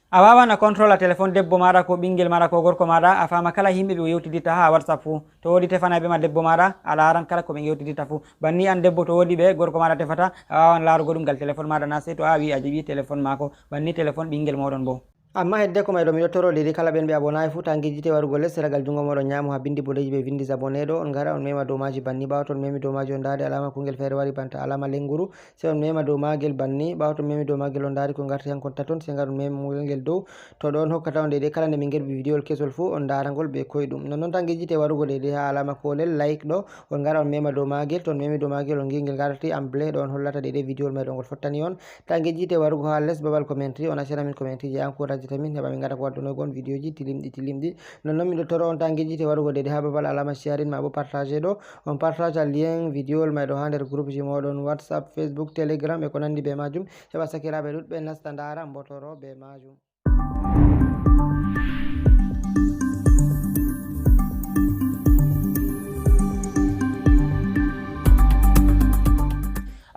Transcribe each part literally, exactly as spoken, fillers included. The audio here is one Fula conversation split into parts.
A wawan a contrôle a téléphone debbo maɗa ko ɓingel maɗa ko gorko maɗa, a fama kala yimɓe ɓe o yewtiditta ha WhatsApp fu. To wodi tefanayɓe ma debbo maɗa, a laran kala ko ɓe yewtiditta fu. Banni an debbo to wodi ɓe gorko maɗa tefata, a wawan larugo ɗum gal téléphone maɗa na sey to a wi a jiɓi téléphone mako. Banni téléphone ɓingel moɗon bo. Amma hedde ko mayɗo miɗo toro leydi kala ɓen ɓe abonayi fu ta gejjite warugo les seragal jungo moɗon ñamo ha bindi boɗeji ɓe vindi abonné ɗo, on gara on mema dow maji banni, ɓawo to on memi dow maji on ndari alama kungel feere wari banta alama lenguru, sey on mema dow magel banni, ɓawo to on memi dow magel on ndari ko garti hankon taton, sey ngar on mema mugel ngel dow, to ɗo on hokkata on deydey kala nde min gerɓi vidéo ol kesol fu on ndaragol ɓe koye ɗum. Nonnon ta gejjite warugo deydey ha alama kolel like ɗo, on gara on mema dow magel, to on memi dow magel on ngi ngel garti en bleu ɗo on hollata deydey vidéo ol mayɗo ngol fottani on. Ta gejjite warugo ha les babal commentary, on accana min commentary je encourageta min heɓa min gada ko waddunoygo on vidéo ji tilimɗi tilimɗi. Nonnon miɗo toro on ta gejjite warugo deydey ha babal alama sharing ma bo partage ɗo, on partage a lien vidéo ol mayɗo ha nder groupe ji moɗon WhatsApp, Facebook, Telegram e ko nandi be majum, heɓa sakiraɓe ɗuɗɓe nasta ndara mbotoro be majum.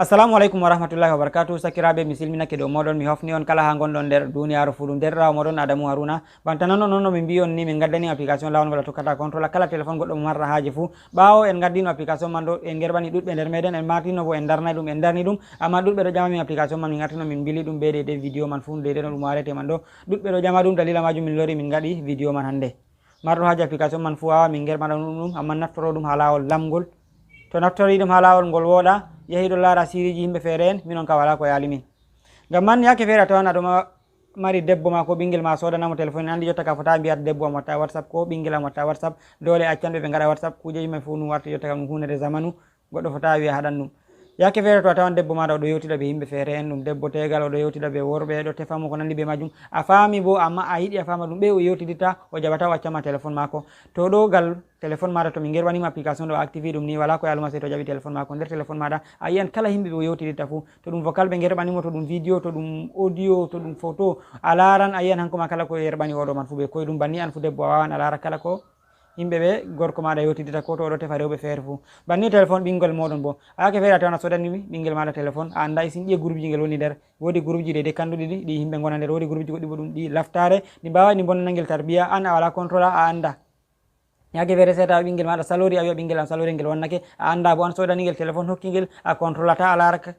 Assalamu aleykum wa rahmatullahi wa barakatuh. Sakiraɓe, mi silminake dow moɗon, mi hofni on kala ha gonɗon nder duniyaru fu. Ɗum derɗirawo moɗon Adamu Haruna. Banta non non no min mbiyi on ni, min gaddani application lawol ngol a tokkata contrôle kala téléphone goɗɗo mo marra haaje fu. Ɓawo en gaddino application man ɗo, en gerɓani ɗuɗɓe nder meɗen, en martino bo en darnay ɗum, en darni ɗum, amma ɗuɗɓe ɗo ƴama min application man, min artino min mbili ɗum be deydey vidéo man fu, deydey no ɗum warete man ɗo. Ɗuɗɓe ɗo ƴama ɗum, dalila majum min lori min gaɗi vidéo man hande. Marɗo haaje application man fu wawa min gerɓana ɗum ɗum, amma naftoro ɗum ha lawol lamgol. To naftori ɗum ha lawol ngol woɗa, yahi ɗo lara siriji yimɓe feere en, minon ka wala ko yali min. Ngam man yake feere a tawan aɗo ma-, mari debbo ma ko ɓingel ma sodanamo téléphone, andi jotta ka fota mbiyata debbo am watta WhatsApp ko ɓingel am watta WhatsApp, dole accan ɓe ɓe ngaɗa WhatsApp, kujeji mai fu ɗum warti jotta kam ɗum hunde zamanu, goɗɗo fota wiya haɗan ɗum. Yake feere to a tawan debbo maɗa oɗo yewtida be yimɓe feere en, ɗum debbo tegal oɗo yewtida be worɓe, ɗo tefamo ko nandi be majum, a faami bo, amma a yiɗi a faama ɗum ɓe o yewtiditta, o jaɓata o accama téléphone mako. To ɗo gal téléphone maɗa to min gerɓanima application ɗo a activi ɗum ni, wala ko yaluma sey to jaɓi téléphone mako. Nder téléphone maɗa a yiyan kala yimɓe ɓe o yewtiditta fu, to ɗum vocal ɓe gerɓanimo, to ɗum vidéo, to ɗum audio, to ɗum photo, a laran a yiyan hanko ma kala ko yerɓani oɗo man fu ɓe koye ɗum. Banni an fu debbo a wawan a lara kala ko yimɓe ɓe gorko maɗa yewtiditta ko to oɗo tefa rewɓe feere fu. Banni téléphone ɓingel moɗon bo, a yake feere a tawan a sodani ɓingel maɗa téléphone, a anda isin ɗiye groupe ji ngel woni nder. Wodi groupe ji deydey kanduɗi ɗi, ɗi yimɓe gonani nder, wodi groupe ji goɗɗi bo ɗum ɗi laftare, ɗi mbaway ɗi bonnana ngel tarbiya, an a wala contrôle a anda. Yake feere sey tawa ɓingel maɗa salori, a wiya ɓingel am salori ngel wonnake, a anda bo an sodani ngel téléphone hokki ngel, a contrôlata a laraka.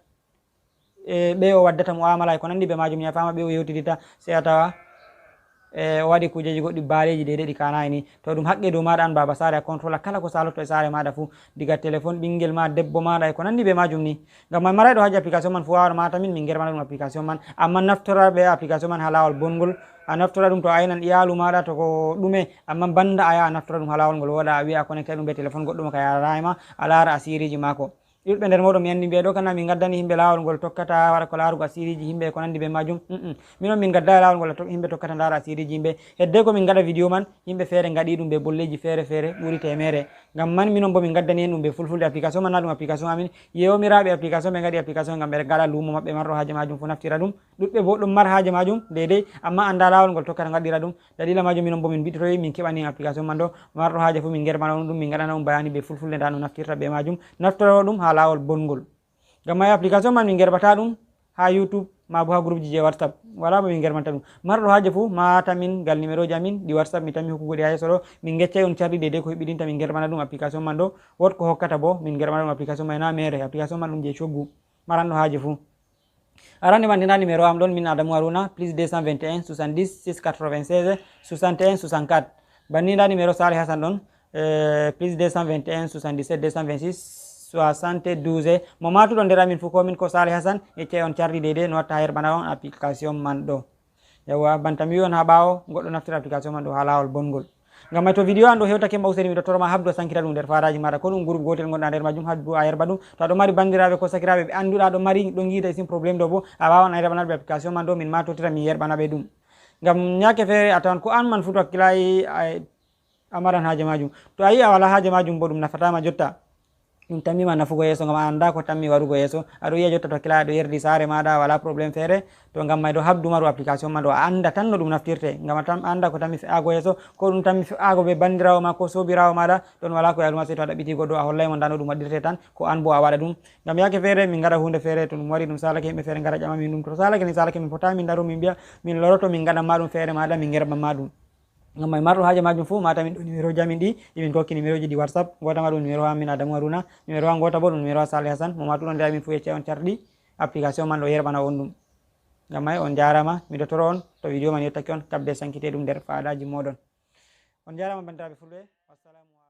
E ɓe o waddata mu'amala e ko nandi be majum, ya fama ɓe o yewtiditta, sey a tawa e o waɗi kujeji goɗɗi baleji deydey ɗi kanayi ni. To ɗum haqqe dow maɗa an baba sare, a contrôle kala ko saloto e sare maɗa fu, diga téléphone ɓingel ma, debbo maɗa e ko nandi be majum ni. Ngam man marayɗo haaji application man fu wawan mata min min gerɓana ɗum application man, amma naftora be application man ha lawol bongol. A naftora ɗum to a aynan iyalu maɗa to ko ɗume, amma banda a yaha a naftora ɗum ha lawol ngol woɗa a wiya a connecta ɗum be téléphone goɗɗo mo ka yarata e ma, a lara asiriji mako. Ɗuɗɓe nder moɗon mi andi mbiya ɗo kana min gaddani yimɓe lawol ngol tokkata waɗa ko larugo asiriji yimɓe e ko nandi be majum. Mm-mm. Minon min gadda lawol ngol to-, yimɓe tokkata ndara asiriji yimɓe. Hedde ko min gaɗa vidéo man, yimɓe feere gaɗi ɗum be bolleji feere feere ɓuri temere. Ngam man minon bo min gaddani en ɗum be fulfulde. Application man na ɗum application amin. Yewmiraɓe application ɓe gaɗi application ngam ɓe gaɗa lumo maɓɓe, marɗo haaje majum fu naftira ɗum. Ɗuɗɓe bo ɗon mar haaje majum deydey, amma anda lawol ngol tokkata gaɗira ɗum. Dalila majum minon bo min mbiɗotoyi min keɓani application man ɗo. Marɗo haaje fu min gerɓana on ɗum, min gaɗana on bayani be fulfulde nda no naftirta be majum. Naftoro ɗum ha lawol bongol. Ngam ay application man min gerɓata ɗum ha YouTube ma bo ha groupe ji je WhatsApp. Wala mo min gerɓanta ɗum. Marɗo haaje fu mata min gal numéro ji amin ɗi WhatsApp mi tammi hokkugo ɗi ha yeeso ɗo. Min geccay on cardi deydey ko hiɓɓidinta min gerɓana ɗum application man ɗo. Wot ko hokkata bo min gerɓana ɗum application man na mere. Application man ɗum je coggu. Maranɗo haaje fu. Arande man nda numéro am ɗon min Adamu Haruna, plus deux cent vingt et un soixante-dix six quatre-vingt-seize soixante et un soixante-quatre. Banni nda numéro Salih Hassan ɗon, eh, plus deux cent vingt et un soixante-dix-sept deux cent vingt-six soixante-douze. Mo matuɗo nder amin fu ko min ko Salih Hassan, yeccay on cardi deydey no watta ha yerɓana on application man ɗo. Yawwa, banta mi wi on ha ɓawo, goɗɗo naftira application man ɗo ha lawol bongol. Ngam may to vidéo an ɗo hewtake ma useni, miɗo toro ma habdu a sankita ɗum nder faraji maɗa. Ko ɗum groupe gotel gonɗa nder majum, habdu a yerɓa ɗum. To aɗo mari bandiraɓe ko sakiraɓe ɓe anduɗa aɗo mari ɗo giida isin problème ɗo bo, a wawan a yerɓana ɓe application man ɗo, min ma totira min yerɓana ɓe ɗum. Ngam ñake feere a tawan ko an man fu to hakkilayi a, a maran haaje majum. To a yi a wala haaje majum bo ɗum nafatama jotta. Ɗum tammi ma nafugo yeeso, ngam a annda ko tammi warugo yeeso. Aɗo yiya jotta to kila aɗo yerdi saare maɗa, wala problème feere. To ngam may ɗo habdu maru application ma ɗo, a annda tan no ɗum naftirte. Ngam a tam-, a annda ko tammi fe'ago yeeso, ko ɗum tammi fe'ago be bandirawo ma ko sobirawo maɗa, ɗon wala ko yaluma sey to a ɗaɓɓiti goɗɗo, a hollay mo nda no ɗum waɗirte tan, ko an bo a waɗa ɗum. Ngam yaake feere min ngaɗa hunde feere, to ɗum wari ɗum salake, yimɓe feere ngara ƴama min ɗum. To salake ni salake, min pota min daru min mbiya min loroto, min ngaɗan ma ɗum feere maɗa, min ngerɓan ma ɗum. Ngam may marɗo haaje majum fuu, mata min ɗo numéro ji amin ɗi, imin kokki numéro ji ɗi WhatsApp. Ngota ma ɗum numéro am min Adamu Haruna, numéro am ngota bo ɗum numéro am Salih Hassan. Mo ma tuɗon nde amin fuu yecca on carɗi application man ɗo yerɓana on ɗum. Ngam may on jarama, miɗo toro on to video man yottake on, kabbe sankite ɗum nder faadaji moɗon. On jarama bandiraɓe fulɓe. Wassalamu.